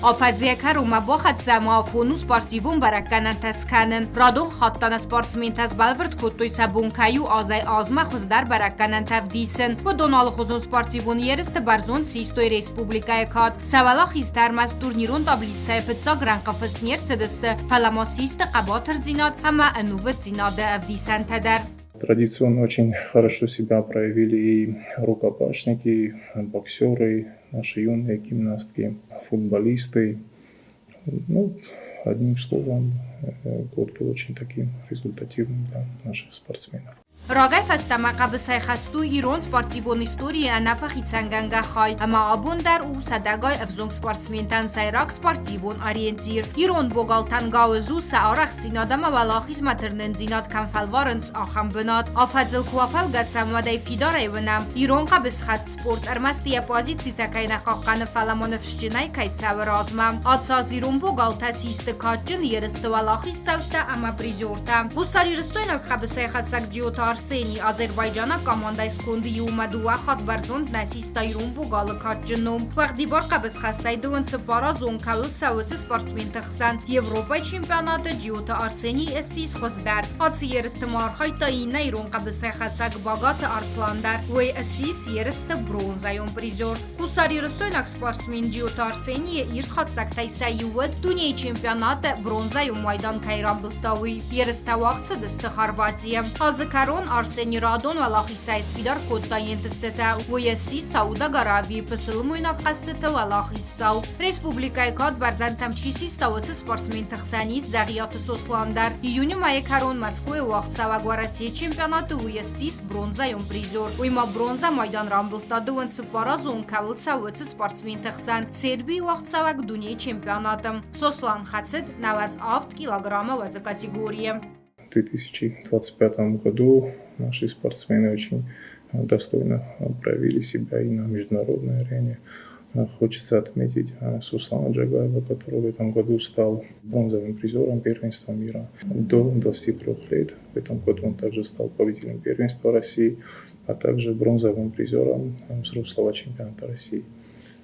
Афӕдзы йӕ кӕронмӕ бахӕццӕ ӕмӕ афон у спортивон бӕрӕггӕнӕнтӕ скӕнын. Радон хатт та нӕ спортсментӕ сбӕлвырд кодтой, сӕ бон кӕй у азӕй-азмӕ хуыздӕр бӕрӕггӕнӕнтӕ ӕвдисын. Уыдон алыхуызон спортивон ерысты бӕрзонд систой республикӕйы кад. Сӕ уӕлахизтӕ ӕрмӕст турнирон таблицӕйы фыццаг рӕнхъы фыст не рцыдысты, фӕлӕ ма систы хъӕбатырдзинад ӕмӕ ӕнувыддзинады ӕвдисӕнтӕ дӕр. Традиционно очень хорошо себя проявили и рукопашники, и боксеры, наши юные гимнастки, футболисты. Ну, одним словом, год был очень таким результативным для наших спортсменов. Рагӕй фӕстӕмӕ хъӕбысӕйхӕст у ирон спортивон историйы ӕнӕфӕхицӕнгӕнгӕ хай ӕмӕ абон дӕр у сӕдӕгай ӕвзонг спортсментӕн сӕйраг спортивон ориентир. Ирон богалтӕн гауыз у сӕ арӕхстдзинад ӕмӕ уӕлахизмӕ тырнындзинад кӕм фӕлварынц, ахӕм бынат. Афӕдзыл куы афӕлгӕсӕм, уӕд ӕй фидарӕй уынӕм, ирон хъӕбысхӕст спорт ӕрмӕст йӕ позицитӕ кӕй нӕ хъахъхъӕны, фӕлӕ ма ныфсджынӕй кӕй цӕуы размӕ. Ацы аз ирон богалтӕ систы кадджын ерысты уӕлахиздзӕуттӕ ӕмӕ призертӕ. Хуссарирыстойнаг хъӕбысӕйхӕцӕг Джиоты Арсени азербайджанаг командӕйы сконды иумӕ дыууӕ хатт бӕрзонд нӕ систа ирон богалы кадджын ном. Уӕгъдибар хъӕбысхӕстӕй дыууын цыппаразон кӕуыл цӕуы, уыцы спортсменты хсӕн Европӕйы чемпионаты Джиоты Арсений ссис хуыздӕр. Ацы ерысты ма архайдта иннӕ ирон хъӕбысӕйхӕцӕг Багаты Арслан дӕр. Уый ссис ерысты бронзӕйон призер. Хуссарирыстойнаг спортсмен Джиоты Арсенийы ирд хатдзӕгтӕй сӕ иу уыд, дунейы чемпионаты бронзӕйон майдан кӕй рамбылдта, уый. Ерыстӕ уагъд цыдысты Хорватийы. Азы кӕрон Арсений радон уӕлахизӕй сфидар кодта йе нтыстытӕ. Уый ссис Саудаг Аравийы пысылмойнаг хъӕзтыты уӕлахиздзау. Республикӕйы кад бӕрзӕндтӕм чи систа, уыцы спортсменты хсӕн ис Дзӕгъиаты Сослан дӕр. Июны мӕйы кӕрон Мӕскуыйы уагъдцӕуӕг Уӕрӕсейы чемпионаты уый ссис бронзӕйон призер. Уый ма бронзӕ майдан рамбылдта дыууын цыппаразон кӕуыл цӕуы, уыцы спортсменты хсӕн Сербийы уагъдцӕуӕг дунейы чемпионаты. Сослан хӕцыд 97 килограммы уӕзы категорийы. В 2025 году наши спортсмены очень достойно проявили себя и на международной арене. Хочется отметить Суслана Джагаева, который в этом году стал бронзовым призером первенства мира до 23 лет. В этом году он также стал победителем первенства России, а также бронзовым призером взрослого чемпионата России.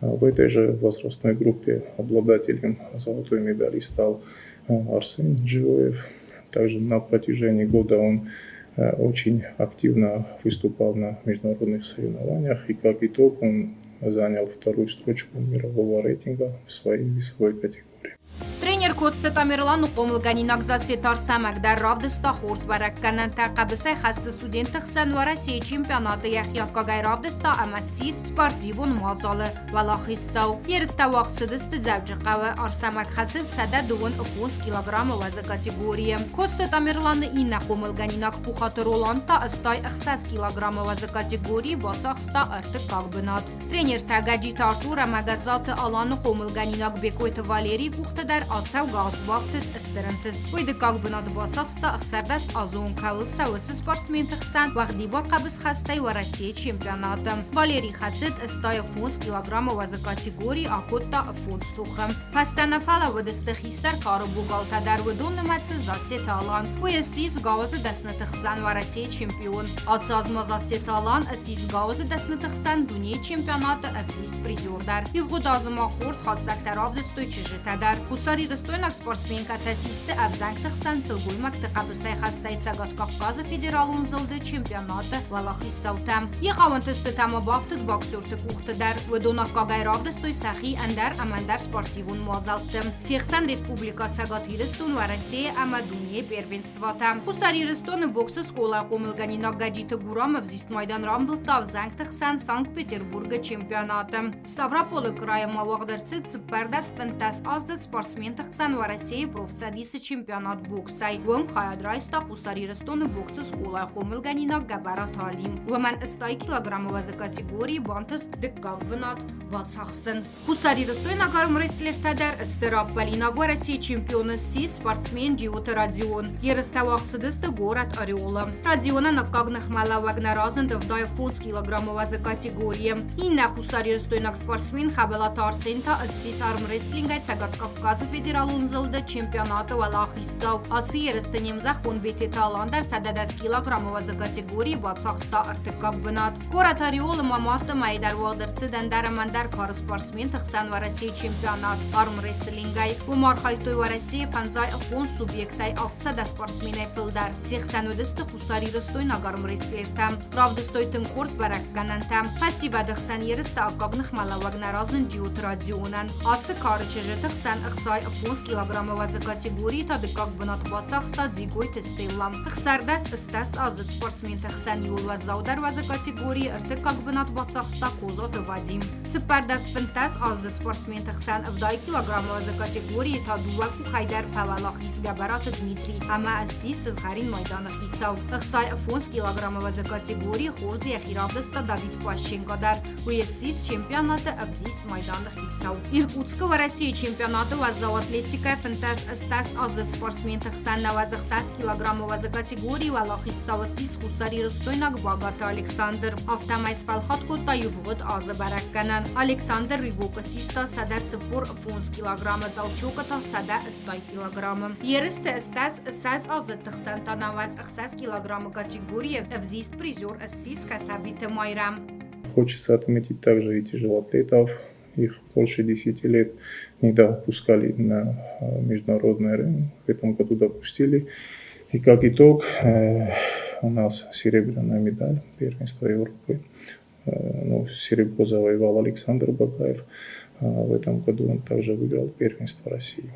В этой же возрастной группе обладателем золотой медали стал Арсен Джиоев. Также на протяжении года он очень активно выступал на международных соревнованиях, и как итог он занял вторую строчку мирового рейтинга в своей весовой категории. Тренер Коцты Тамерланы хъомылгӕнинаг Зассеты Арсӕмӕг дӕр равдыста хорз бӕрӕггӕнӕнтӕ. Хъӕбысӕй хӕсты студентты хсӕн Уӕрӕсейы чемпионаты йӕхи аккагӕй равдыста ӕмӕ ссис спортивон мадзалы уӕлахиздзау. Ерыстӕ уагъд цыдысты Дзӕуджыхъӕуы. Арсӕмӕг хӕцыд 125 килограммы уӕзы категорийы. Коцты Тамерланы иннӕ хъомылгӕнинаг Пухаты Роланд та 86 килограммы уӕзы категорийы бацахста ӕртыккаг бынат. Тренертӕ Гӕджиты Артур ӕмӕ Гӕззаты Аланы хъомылгӕнинаг Бекъойты Валерийы къухты дӕр ацӕугӕ аз бафтыд стыр ӕнтыст. Уый дыккаг бынат бацахста 16 азон кӕуыл цӕуы, цы спортсменты хсӕн уӕгъдибар хъӕбысхӕстӕй Уӕрӕсейы чемпионаты. Валерий хӕцыд 85 килограммы уӕзы категорийы, акодта фондз тохы. Фӕстӕ нӕ фӕлӕууыдысты хистӕр кары богалтӕ дӕр, уыдон нымӕцы Зассеты Алан. Уый ссис гауызы дӕсныты хсӕн Уӕрӕсейы чемпион. Ацы аз ма Зассеты Алан ссис гауызы дӕсныты хсӕн дунейы чемпионаты ӕвзист призер дӕр. Ивгъуыд азы ма хорз хатдзӕгтӕ равдыстой чызджытӕ дӕр. Хуссарирыстойнаг спортсменкӕтӕ систы ӕвзӕнгты хсӕн сылгоймӕгты хъӕбысӕйхӕстӕй Цӕгат Кавказы федералон зылды чемпионаты уӕлахиздзаутӕ. Егъау ӕнтыстытӕ ма бафтыд боксерты къухты дӕр. Уыдон аккагӕй равдыстой сӕхи ӕндӕр ӕмӕ ӕндӕр спортивон мадзӕлтты. Се хсӕн Республикӕ Цӕгат Ирыстон, Уӕрӕсейы ӕмӕ дунейы первенствотӕ. Хуссар Ирыстоны боксы скъолайы хъомылгӕнинаг Гӕджиты Гурам ӕвзист майдан рамбылдта ӕвзӕнгты хсӕн Санкт-Петербургы чемпионаты. Ставрополы крайы ма уагъд ӕрцыд 14 аздзыд спортсменты хсӕн Уӕрӕсейы профцӕдисы чемпионат боксӕй. Уым хайад райста Хуссар Ирыстоны боксы скъолайы хъомылгӕнинаг Гӕбӕраты Алим. Уымӕн 80 килограммы уӕзы категорийы бантыст дыккаг бынат бацахсын. Хуссарирыстойнаг армрестлертӕ дӕр сты раппӕлинаг Уӕрӕсейы чемпион ссис спортсмен Джиоты Родион. Ерыстӕ уагъд цыдысты горӕт Ореолы. Родионӕн аккаг ныхмӕлӕууӕг нӕ разынд 75 килограммы уӕзы категорийы. Иннӕ хуссарирыстойнаг спортсмен Хӕбӕлаты Арсен та ссис армрестлингӕй Цӕгат Кавказы федералон Спортивон зылды чемпионаты уӕлахиздзау. Ацы ерысты не мзӕххон Бететы Алан дӕр 110 килограммы уӕзы категорийы бацахста ӕртыккаг бынат. Горӕт Ореолы ма марты мӕйы дӕр уагъд ӕрцыд ӕндӕр ӕмӕ ӕндӕр кары спортсменты хсӕн Уӕрӕсейы чемпионат армрестлингӕй. Уым архайдтой Уӕрӕсейы фӕндзай фондз субъектӕй 700 спортсменӕй фылдӕр. Се хсӕн уыдысты хуссарирыстойнаг армрестлертӕ. Равдыстой тынг хорз бӕрӕггӕнӕнтӕ. Фӕсивӕды хсӕн ерысты аккаг ныхмӕлӕууӕг нӕ разынд Джиоты Родионӕн. Ацы кары чызджыты хсӕн 65 килограммы уӕзы категорийы та дыккаг бынат бацахста Дзигойты Стелла. 16 стӕс аздзыд спортсменты хсӕн иууыл уӕззаудӕр уӕзы категорийы ӕртыккаг бынат бацахста Козаты Вадим. 14 аздзыд спортсменты хсӕн 70 килограммы уӕзы категорийы та дыууӕ къухӕй дӕр фӕуӕлахиз Гӕбӕраты Дмитрий ӕмӕ ссис сызгъӕрин майданы хицау. 65 килограммы уӕзы категорийы хорз йӕхи равдыста Давид Пащенко дӕр. Уый ссис чемпионаты ӕвзист майданы хицау. Иркутскы Уӕрӕсейы чемпионаты уӕззау атлетикӕйы 15 стӕс аздзыд спортсменты хсӕн 96 килограммы уӕзы категорийы уӕлахиздзау ссис хуссарирыстойнаг Багаты Александр. Афтӕмӕй сфӕлхат кодта ивгъуыд азы бӕрӕггӕнӕн. Александр Рывокы систа 145 килограммы, Толчокы та 180 килограммы. Ерысты стӕс 20 азы хсӕн та 96 килограммы категорийы ӕвзист призер ссис Кӕсӕбиты Майрӕм. Хочется отметить также и тяжелоатлетов. Их больше 10 лет не допускали на международный арену. В этом году допустили. И как итог, у нас серебряная медаль первенства Европы. Ну, серебро завоевал Александр Багаев. В этом году он также выиграл первенство России.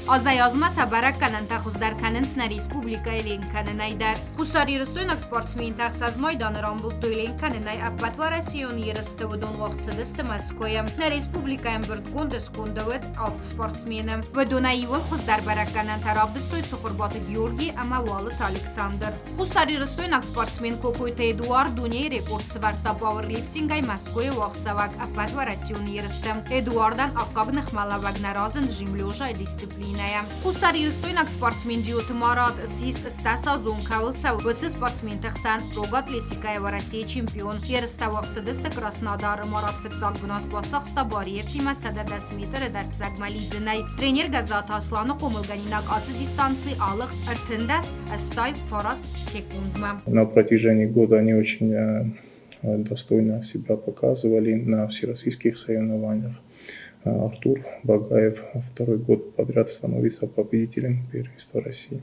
Азӕй-азмӕ сӕ бӕрӕггӕнӕнтӕ хуыздӕр кӕнынц нӕ республикӕйы ленк кӕнынӕй дӕр. Хуссарирыстойнаг спортсментӕ ӕхсӕз майданы рамбылдтой ленк кӕнынӕй ӕппӕтуӕрӕсейон ерысты, уыдон уагъд цыдысты Мӕскуыйы. Нӕ республикӕйы ӕмбырдгонды скондӕуыд авд спортсмены. Уыдонӕй иуыл хуыздӕр бӕрӕггӕнӕнтӕ равдыстой Цыхуырбаты Георгий ӕмӕ Уалыты Александр. Хуссарирыстойнаг спортсмен Кокойты Эдуард дунейы рекорд сӕвӕрдта пауэрлифтингӕй Мӕскуыйы уагъдцӕуӕг ӕппӕтуӕрӕсеон ерысты. Эдуардӕн аккаг ныхмӕлӕууӕг нӕ разынд жим лёжайы дисциплинӕйӕ. Хуссарирыстойнаг спортсмен Джиоты Марат ссис стӕсазон кӕуыл цӕуы, уыцы спортсменты хсӕн рог атлетикӕйӕ Уӕрӕсейы чемпион. Ерыстӕ уагъд цыдысты Краснодары. Марат фыццаг бынат бацахста барьертимӕ 110 метры дӕрддзӕгмӕ лидзынӕй. Тренер Гӕззаты Асланы хъомылгӕнинаг ацы дистанци алыгъд 39 секундмӕ. На протяжении года они очень достойно себя показывали на всероссийских соревнованиях. Артур Багаев второй год подряд становится победителем первенства России.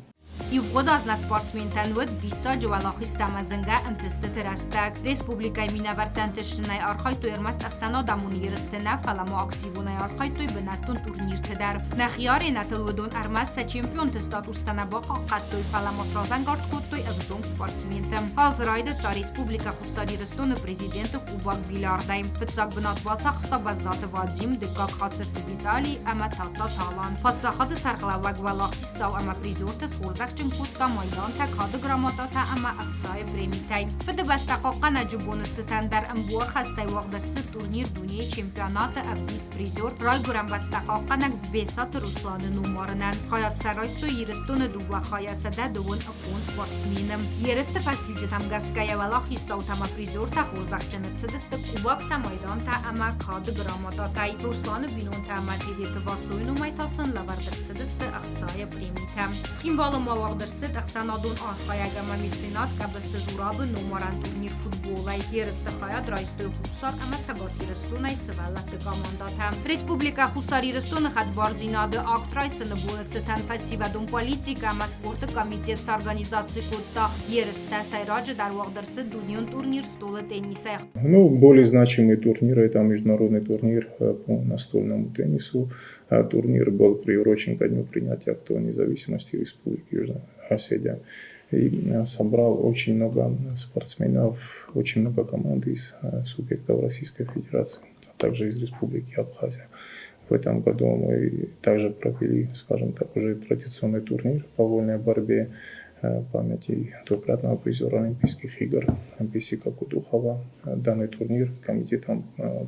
Ивгъуыд аз нӕ спортсментӕн уыд диссаджы уӕлахизтӕ ӕмӕ зынгӕ ӕнтыстыты рӕстӕг. Республикӕйы минӕвӕрттӕ ӕнтыстджынӕй архайдтой ӕрмӕст ӕхсӕнадӕмон ерысты нӕ, фӕлӕ ма активонӕй архайдтой бынӕттон турнирты дӕр. Нӕхи аренӕтыл уыдон ӕрмӕст сӕ чемпионты статустӕ нӕ бахъахъхъӕдтой, фӕлӕ ма сразӕнгард кодтой ӕвзонг спортсменты. Аз райдыдта Республикӕ Хуссар Ирыстоны президенты кубок бильярдӕй. Фыццаг бынат бацахста Бӕззаты Вадим, дыккаг Хацырты Виталий ӕмӕ Тадта Талан. Паддзахады сӕргълӕууӕг уӕлахиздзау ӕмӕ призерты схорзӕхджын кодта майдантӕ, кады грамотатӕ ӕмӕ ӕхцайы премитӕй. Фыдыбӕстӕ хъахъхъӕнӕджы боны цытӕн дӕр ӕмбуар хӕстӕй уагъд ӕрцыд турнир дунейы чемпионаты ӕвзист призер, райгуырӕн бӕстӕ хъахъхъӕнӕг Бесаты Русланы номарынӕн. Хайад сӕ райстой Ирыстоны дыууӕ хайӕ 125 спортсмены. Ерысты фӕстиуджытӕм гӕсгӕ йӕ уӕлахиздзаутӕ ӕмӕ призертӕ хорзӕхджын ӕрцыдысты кубоктӕ, майдантӕ ӕмӕ кады грамотатӕй. Русланы бинонтӕ ӕмӕ Тедеты Васойы номӕй та сын лӕвӕрд ӕрцыдысты ӕхцайы премитӕ. Цхинвалы ма уагъд ӕрцыд ӕхсӕнадон архайӕг ӕмӕ меценат Къӕбысты Зурабы номарӕн турнир футболӕй. Ерысты хайад райстой Хуссар ӕмӕ Цӕгат Ирыстонӕй сывӕллӕтты командӕтӕ. Республикӕ Хуссар Ирыстоны хӕдбардзинады акт райсыны боны цытӕн фӕсивӕдон политикӕ ӕмӕ спорты комитет сорганизаци кодта ерыстӕ. Сӕйраджыдӕр уагъд ӕрцыд дунеон турнир столы теннисӕй. Ну, более значимые турниры – это международный турнир по настольному теннису. Турнир был приурочен ко дню принятия акта независимости Республики Южная Осетия. И собрал очень много спортсменов, очень много команд из субъектов Российской Федерации, а также из Республики Абхазия. В этом году мы также провели, скажем так, уже традиционный турнир по вольной борьбе памяти двукратного призера Олимпийских игр Бесика Кудухова. Данный турнир комитетом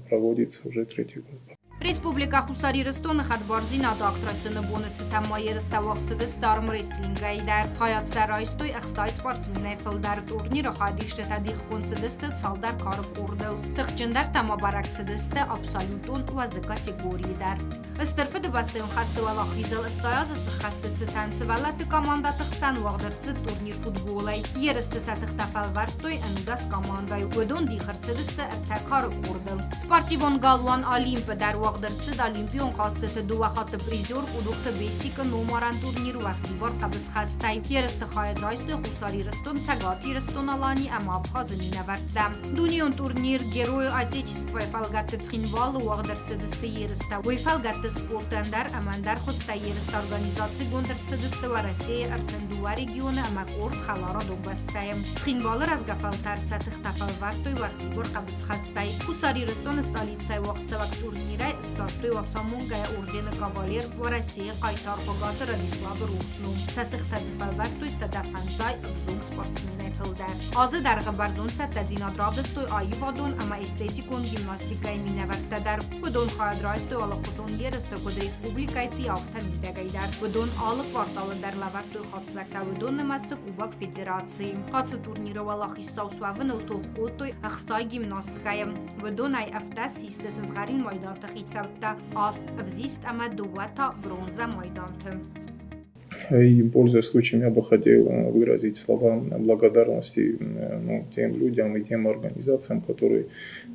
проводится уже третий год. Республикӕ Хуссар Ирыстоны хӕдбардзинады акт райсыны боны цытӕн ма ерыстӕ уагъд цыдысты армрестлингӕй дӕр. Хайад сӕ райстой 60 спортсменӕй фылдӕр. Турниры хайадисджытӕ дихгонд цыдысты цалдӕр кары къордыл. Тыхджындӕртӕ ма бӕрӕг цыдысты абсолютон уӕзы категорийы дӕр. Стыр Фыдыбӕстӕйон хӕсты уӕлахизыл 80 азы сыххӕсты цытӕн сывӕллӕтты командӕты хсӕн уагъд ӕрцыд турнир футболӕй. Ерысты сӕ тыхтӕ фӕлвӕрдтой 11 командӕйы. Уыдон дих ӕрцыдысты ӕртӕ кары къордыл. Спортивон галуан Олимп-ы дӕр уагъд ӕрцыд Олимпион хъӕзтыты дыууӕ хатты призер Къудухты Бесикы номарӕн турнир уӕгъдибар хъӕбысхӕстӕй. Ерысты хайад райстой Хуссар Ирыстон, Цӕгат Ирыстон, Алани ӕмӕ Абхазы минӕвӕрттӕ. Дунеон турнир Герою Отечества-йы фӕлгӕтты Цхинвалы уагъд ӕрцыдысты ерыстӕ. Уый фӕлгӕтты спорты ӕндӕр ӕмӕ ӕндӕр хуызтӕй ерысты организацигонд ӕрцыдысты Уӕрӕсейы 32 регионы ӕмӕ къорд хӕларадон бӕстӕйы. Цхинвалы рӕзгӕ фӕлтӕр сӕ тыхтӕ фӕлвӕрдтой уӕгъдибар хъӕбысхӕстӕй. Хуссар Ирыстоны столицӕйы уагъдцӕуӕг турнирӕй ссардтой Уацамонгӕйы ордены кавалер Уӕрӕсейы хъайтар Хуыгаты Радиславы рухс ном. Сӕ тыхтӕ дзы фӕлвӕрдтой 150 ӕвзонг спортсменӕй фылдӕр. Азы дӕргъы бӕрзонд цӕттӕдзинад равдыстой аивадон ӕмӕ эстетикон гимнастикӕйы минӕвӕрттӕ дӕр. Уыдон хайад райстой алыхуызон ерысты, куыд республикӕйы, афтӕ мидӕгӕй дӕр. Уыдон алы кварталы дӕр лӕвӕрдтой хатдзӕгтӕ, уыдон нымӕцы Кубок Федерацийы. Ацы турниры уӕлахиздзау суӕвыныл тох кодтой 60 гимнасткӕйы. Уыдонӕй ӕвддӕс систы сызгъӕрин майданты хицӕуттӕ, аст ӕвзист ӕмӕ дыууӕ та бронзӕ майданты. И, пользуясь случаем, я бы хотел выразить слова благодарности, ну, тем людям и тем организациям, которые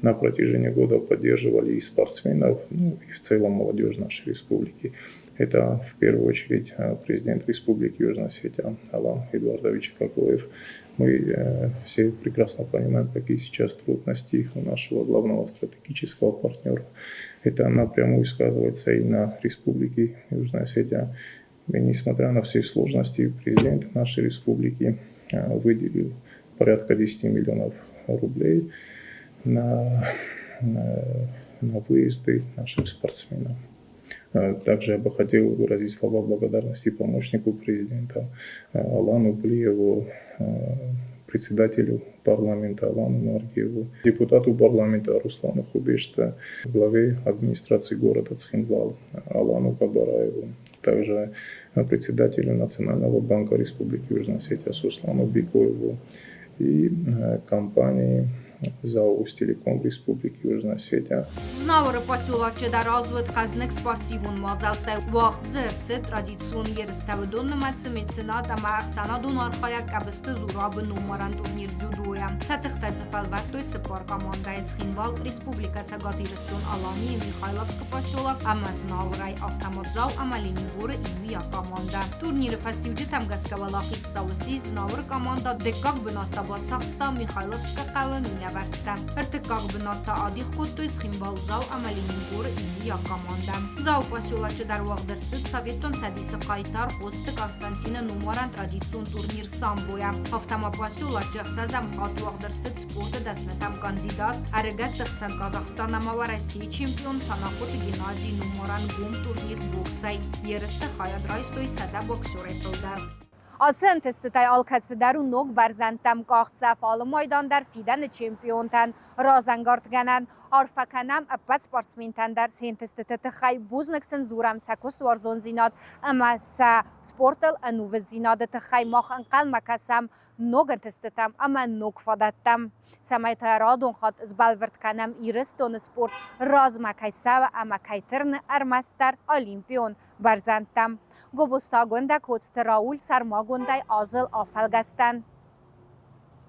на протяжении года поддерживали и спортсменов, ну, и в целом молодежь нашей республики. Это в первую очередь президент Республики Южная Осетия Алан Эдуардович Кокоев. Мы все прекрасно понимаем, какие сейчас трудности у нашего главного стратегического партнера. Это напрямую сказывается и на Республике Южная Осетия. И несмотря на все сложности, президент нашей республики выделил порядка 10 миллионов рублей на выезды наших спортсменов. Также я бы хотел выразить слова благодарности помощнику президента Алану Плиеву, председателю парламента Алану Маргиеву, депутату парламента Руслану Хубеште, главе администрации города Цхинвал Алану Габараеву, также председателю Национального банка Республики Южная Осетия Суслану Бекоеву и компании ЗАО «Устелеком» Республики Южная Осетия. Знауыры поселочы дӕр аз уыд хъӕздыг спортивон мадзӕлттӕй. Уагъд дзы ӕрцыд традицион ерыстӕ, уыдон нымӕцы меценат ӕмӕ ӕхсӕнадон архайӕг Къӕбысты Зурабы номарӕн турнир дзюдойӕ. Сӕ тыхтӕ дзы фӕлвӕрдтой цыппар командӕйы Цхинвал, Республикӕ Цӕгат Ирыстон-Аланийы Михайловскы поселок ӕмӕ Знауырӕй, афтӕ ма Дзау ӕмӕ Ленингоры иумиаг командӕ. Турниры фӕстиуджытӕм гӕсгӕ уӕлахиз цӕуы Знауыры командӕ, дыккаг бынат та бацахста Михайловскы хъӕуы минӕвӕрттӕ. Ӕртыккаг бынат та адих кодтой Цхинвал-Дзау ӕмӕ Ленингоры иумиаг командӕ. Дзауы поселочы дӕр уагъд ӕрцыд Советон Цӕдисы хъайтар Коцты Константины номарӕн традицион турнир самбойӕ. Афтӕ ма поселочы ӕхсӕзӕм хатт уагъд ӕрцыд спорты дӕснытӕм кандидат, ӕрыгӕтты хсӕн Казахстан ӕмӕ Уӕрӕсейы чемпион Санахъоты Геннадийы номарӕн гом турнир боксӕй. Ерысты хайад райстой 100 боксерӕй фылдӕр. Ацы ӕнтыстытӕй алкӕцыдӕр у ног бӕрзӕндтӕм къахдзӕф, алы майдан дӕр фидӕны чемпионтӕн разӕнгардгӕнӕн. Арфӕ кӕнӕм ӕппӕт спортсментӕн дӕр се нтыстыты тыххӕй, бузныг сын дзурӕм сӕ куыстуарзондзинад ӕмӕ сӕ спортыл ӕнувыддзинады тыххӕй. Мах ӕнхъӕлмӕ кӕсӕм ног ӕнтыстытӕм ӕмӕ ног фадӕттӕм, цӕмӕй та радон хатт сбӕлвырд кӕнӕм Ирыстоны спорт размӕ кӕй цӕуы ӕмӕ кӕй тырны ӕрмӕстдӕр олимпион бӕрзӕндтӕм. Гобозтагондӕ Коцты Рауль сӕрмагондӕй азыл афӕлгӕстӕн.